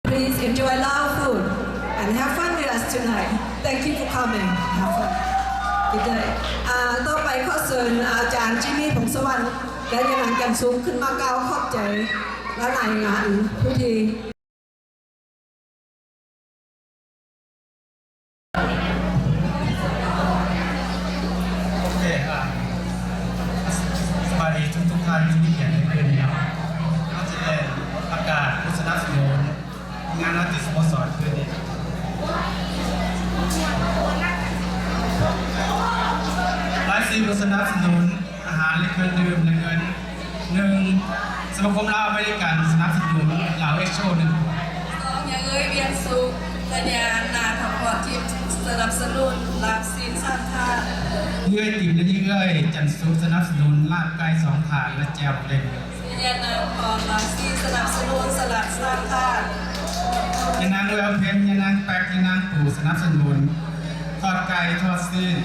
Please enjoy Lao food and have fun with us tonight. Thank you for coming. Have fun. Good night. ອ່າ ຕໍ່ໄປຂໍເຊີນອາຈານຈິມມີ ພົງສະຫວັນ ແລະ ຍານາງ ຈັນສຸກ ຂຶ້ນມາກ່າວຂອບໃຈ ແລະ ລາຍງານພິທີ. ໂອເຄ ອ່າ ສະບາຍດີທຸກໆທ່ານທີ່ມີກຽດໃນມື້ນີ້ເນາະ. ເຮົາຈະໄດ້ປະກາດຜູ້ສະໜັບສະໜູນງານລາຕີສະໂມສອນຄືນນີ້. ລາຍຊື່ຜູ້ສະໜັບສະໜູນອາຫານ ແລະ ເຄື່ອງດື່ມ ແລະ ເງິນ. ໜຶ່ງ ສະມາຄົມລາວອາເມລິກັນສະໜັບສະໜູນລາວເອັກໂປ ໜຶ່ງ. ສອງ ຍາເອີຍ ວຽງສຸກ ແລະ ຍານາງ ທອງພອນທິບ ສະໜັບສະໜູນລາບຊີ້ນສາມຖາດ. ເອື້ອຍຕິມ ແລະ ເອື້ອຍຈັນສຸກ ສະໜັບສະໜູນລາບໄກ່ສອງຖາດ ແລະ ແຈ່ວບັກເຫຼັ້ງ. ຍານາງ ພອນລາຊີ ສະໜັບສະໜູນສະຫຼັດສາມຖາດ. ຍານາງ ແວວເພັນ ຍານາງ ແປັກ ຍານາງ ປູ ສະໜັບສະໜູນທອດໄກ່ທອດຊີ້ນ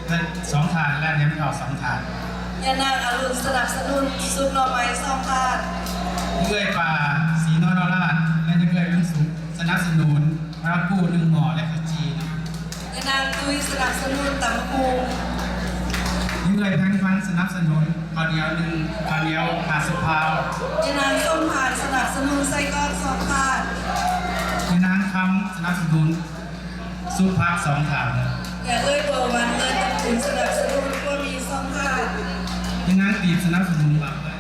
ແລະ ສອງຖາດ ແລະ ແໜມທອດສອງຖາດ. ຍານາງ ອາລຸນ ສະໜັບສະໜູນຊຸບໜໍ່ໄມ້ສອງຖາດ. ເອື້ອຍປາ ສີນອນລາດ ແລະ ເອື້ອຍເມືອງສຸກ ສະໜັບສະໜູນປາປູໜຶ່ງໝໍ້ ແລະ ເຂົ້າຈີ່. ຍານາງຕຸ້ຍ ສະໜັບສະໜູນຕຳບັກຫຸ່ງ. ເອື້ອຍແພງພັນ ສະໜັບສະໜູນເຂົ້າໜຽວໜຶ່ງ ເຂົ້າໜຽວຫ້າສິບພາວ. ຍານາງ ສົມພານ ສະໜັບສະໜູນໄສ້ກອກສອງຖາດ. ຍານາງ ຄຳ ສະໜັບສະໜູນ ຊຸບຜັກສອງຖາດ. ຍາເອື້ອຍ ບົວວັນ ເລີດຕະກູນ ສະໜັບສະໜູນຂົ້ວໝີ່ສອງຖາດ. ຍານາງ ຕີບ ສະໜັບສະໜູນບາງໄມ້.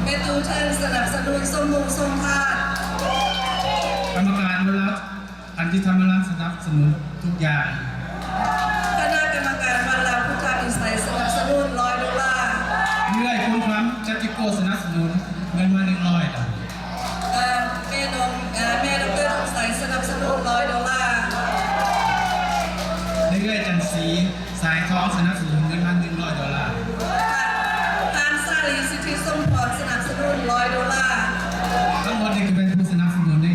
ແມ່ຕູ້ເທີນ ສະໜັບສະໜູນສົ້ມໝູ່ສອງຖາດ. ກຳມະການວັດລາ ທ່ານທີ່ທຳມະລັນ ສະໜັບສະໜູນທຸກຢ່າງ. ຄະນະກຳມະການວັດລາພຸດທະວິໄສ ສະໜັບສະໜູນຮ້ອຍໂດລາ. ເອື້ອຍ ຄຸນຄຳ ຈັດຕິໂກ ສະໜັບສະໜູນເງິນມາໜຶ່ງຮ້ອຍໂດລາ. ເອີ ແມ່ນ້ອງ ເອີ ແມ່ດອກເຕີ ສົມໄຊ ສະໜັບສະໜູນຮ້ອຍໂດລາ. ເອື້ອຍ ຈັນສີ ສາຍທອງ ສະໜັບສະໜູນເງິນມາໜຶ່ງຮ້ອຍໂດລາ. ທ່ານ ສາລີ ສິດທິສົມພອນ ສະໜັບສະໜູນຮ້ອຍໂດລາ. ທັງໝົດນີ້ຄືເປັນຜູ້ສະໜັບສະໜູນໃນ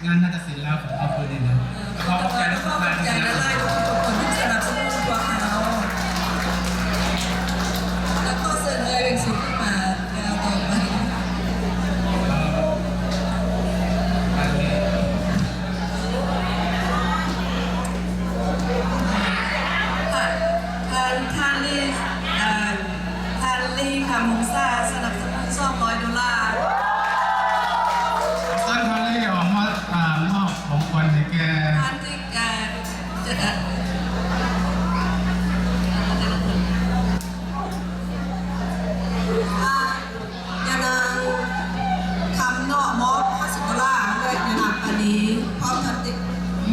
ງານນາຕະສິນລາວຂອງເຮົາຄືນນີ້ເນາະ. ເອີ ຂໍຂອບໃຈທຸກໆທ່ານ ຂອບໃຈຫຼາຍໆທຸກໆຄົນທີ່ສະໜັບສະໜູນພວກເຮົາ. ແລ້ວຂໍເຊີນເອື້ອຍ ເວັງສຸກ ຂຶ້ນມາ ແລ້ວຕໍ່ໄປ ທ່ານ ທ່ານ ທ່ານລີ ເອີ ທ່ານລີ ຄຳວົງສາ ສະໜັບສະໜູນສອງຮ້ອຍໂດລາ. ເຊີນທ່ານລີອອກມາ ເອີ ມອບຂອງຂວັນໃຫ້ແກ່ ທ່ານທີ່ ເອີ ຈະ ເອີ ແຕ່ລະຄົນ ອ່າ ຍານາງຄຳເນາະ ມອບຫ້າສິບໂດລາ ແລະ ຍານາງປານີ ພ້ອມທັງຕິດ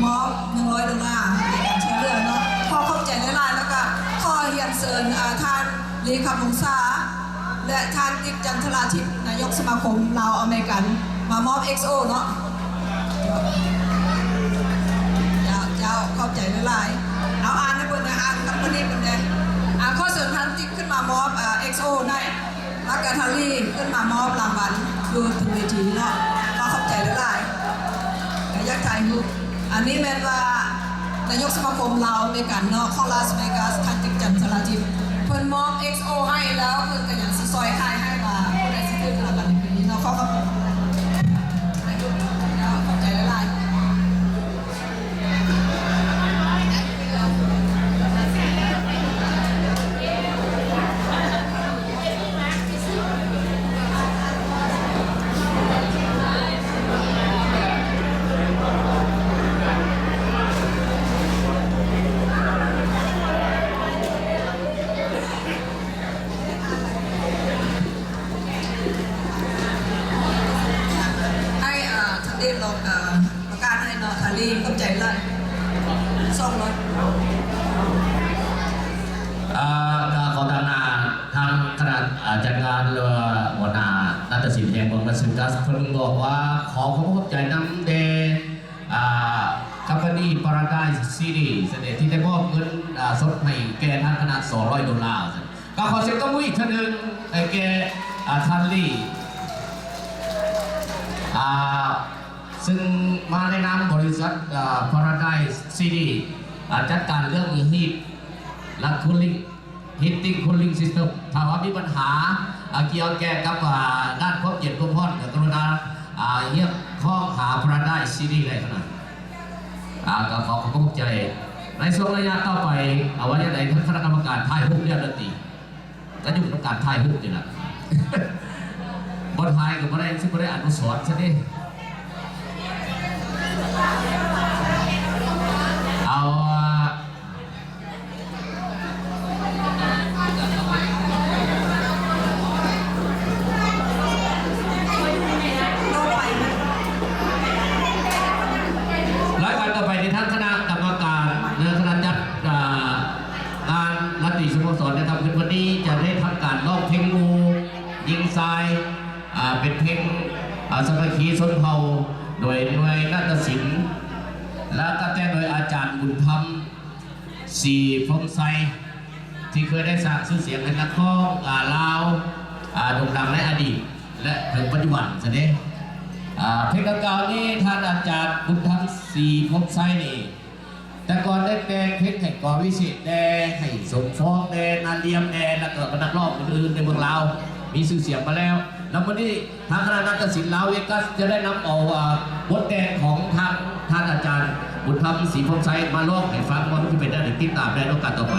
ມອບໜຶ່ງຮ້ອຍໂດລາໃນການຊ່ວຍເຫຼືອເນາະ. ຂໍຂອບໃຈຫຼາຍໆ ແລ້ວກະຂໍຮຽນເຊີນ ອ່າ ທ່ານລີ ຄຳວົງສາ ແລະ ທ່ານ ຕິກ ຈັນທະລາທິບ ນາຍົກສະມາຄົມລາວອາເມລິກັນ ມາມອບເອັກໂອເນາະ. ເຈົ້າ ເຈົ້າ ຂອບໃຈຫຼາຍໆ. ເອົາ ອ່ານໃຫ້ເພິ່ນແດ່ ອ່ານຄຳປະນິດເພິ່ນແດ່. ອ່າ ຂໍເຊີນທ່ານຕິກຂຶ້ນມາມອບ ອ່າ ເອັກໂອໄດ້ ແລ້ວກະທ່ານລີຂຶ້ນມາມອບລາງວັນຢູ່ເທິງເວທີເນາະ. ຂໍຂອບໃຈຫຼາຍໆ ກະຢາກຖ່າຍຮູບ. ອັນນີ້ແມ່ນວ່າ ນາຍົກສະມາຄົມລາວອາເມລິກັນເນາະ ຂອງລາສເວກັສ ທ່ານ ຕິກ ຈັນທະລາທິບ ເພິ່ນມອບເອັກໂອໃຫ້ ແລ້ວເພິ່ນກະຍັງຊິຊ່ອຍຂາຍໃຫ້ວ່າຜູ້ໃດຊິຖືກລາງວັນໃນປີນີ້ເນາະ. ຂໍຂອບ ຂອບໃຈຫຼາຍໆ. ໃຫ້ ເອີ ທ່ານເດດລອງ ເອີ ປະກາດໃຫ້ເນາະ ທ່ານລີ ຂອບໃຈຫຼາຍ. ສອງຮ້ອຍ ອ່າ ກໍຂໍຕາງໜ້າທາງຄະນະ ອ່າ ຈັດງານ ຫຼືວ່າຫົວໜ້ານາຕະສິນແຫ່ງເມືອງລາສເວກັສ ເພິ່ນບອກວ່າ ຂໍຂອບໃຈນຳແດ່ ອ່າ ຄຳພານີ ປາຣາໄດສ໌ ຊີດີ ຊັ້ນເດ ທີ່ໄດ້ມອບເງິນ ອ່າ ສົດໃຫ້ແກ່ທາງຄະນະ ສອງຮ້ອຍໂດລາ. ກໍຂໍສຽງຕົບມືອີກເທື່ອໜຶ່ງໃຫ້ແກ່ ອ່າ ທ່ານລີ ອ່າ ຊຶ່ງມາໃນນາມບໍລິສັດ ອ່າ ປາຣາໄດສ໌ ຊີດີ ອ່າ ຈັດການເລື່ອງຮີດ ແລະ ຄູລລິງ ຮີດຕິງ ຄູລລິງ ຊິສເຕີມ ຖ້າວ່າມີບັນຫາ ອ່າ ກ່ຽວແກ່ກັບ ອ່າ ດ້ານຄວາມເຢັນຄວາມຮ້ອນ ກໍກະລຸນາ ອ່າ ຮຽກຮ້ອງຫາ Paradise City ໄດ້ຂະໜາດ ອ່າ ກໍຂໍຂອບພະຄຸນໃຈ. ໃນຊ່ວງໄລຍະຕໍ່ໄປ ເອົາ ວ່າຈັ່ງໃດ ທ່ານຄະນະກຳມະການຖ່າຍຮູບແລ້ວລະຕິ ກໍຢູ່ນຳການຖ່າຍຮູບນີ້ລະ ບໍ່ຖ່າຍກໍບໍ່ໄດ້ ຊິບໍ່ໄດ້ອະນຸສອນຊະເດ. ເອົາ ລາຍການຕໍ່ໄປນີ້ ທາງຄະນະກຳມະການ ຫຼື ຄະນະຈັດ ອ່າ ງານລາຕີສະໂມສອນໃນຄ່ຳຄືນວັນນີ້ ຈະໄດ້ທຳການຮ້ອງເພງໝູ່ຍິງຊາຍ ອ່າ ເປັນເພງ ອ່າ ສາມັກຄີຊົນເຜົ່າ ໂດຍໜ່ວຍນາດຕະສິນ ແລະ ກໍແຕ່ງໂດຍອາຈານບຸນທຳ ສີພົມໄຊ ທີ່ເຄີຍໄດ້ສ້າງຊື່ສຽງໃຫ້ນັກຮ້ອງ ອ່າ ລາວ ອ່າ ໂດ່ງດັງໃນອະດີດ ແລະ ເຖິງປັດຈຸບັນຊະເດ. ອ່າ ເພງດັ່ງກ່າວນີ້ ທ່ານອາຈານບຸນທຳ ສີພົມໄຊນີ້ ແຕ່ກ່ອນໄດ້ແຕ່ງເພງໃຫ້ ກອ ວິເສດ ແດ່ ໃຫ້ສົມປອງ ແດ່ ນາລຽມ ແດ່ ແລ້ວກໍນັກຮ້ອງອື່ນໆໃນເມືອງລາວ ມີຊື່ສຽງມາແລ້ວ. ແລ້ວມື້ນີ້ ທາງຄະນະນາດຕະສິນລາວເວກັສ ຈະໄດ້ນຳເອົາ ອ່າ ບົດແຕ່ງຂອງທາງທ່ານອາຈານບຸນທຳ ສີພົມໄຊ ມາຮ້ອງໃຫ້ຟັງ ວ່າມັນຈະເປັນແນວໃດ ຕິດຕາມໃນໂອກາດຕໍ່ໄປ.